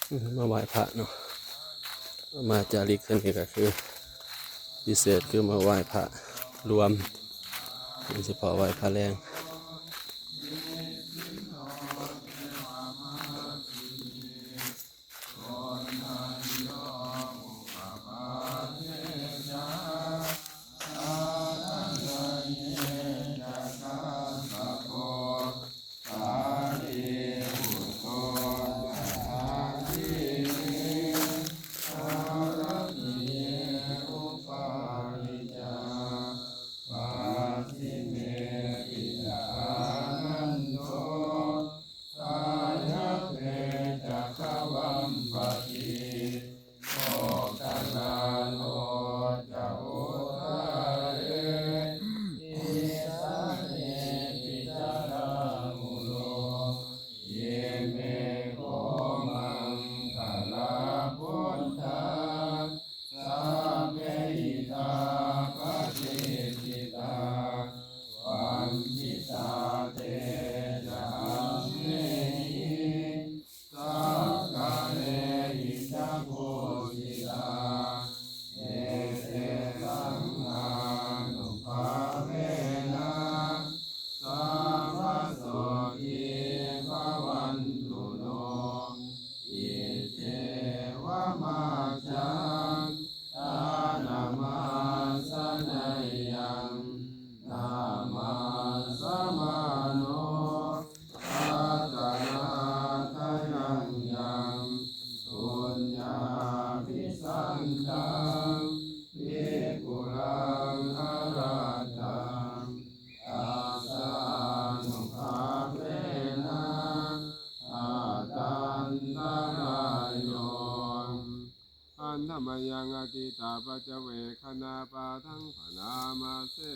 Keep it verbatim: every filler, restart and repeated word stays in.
มาไหว้พระเนาะ มาจาริกเทื่อนี้ก็คือ พิเศษคือมาไหว้พระรวม โดยเฉพาะไหว้พระแลง Handa mayaṃ atītapaccavekkhaṇapāṭhaṃ bhaṇāma se.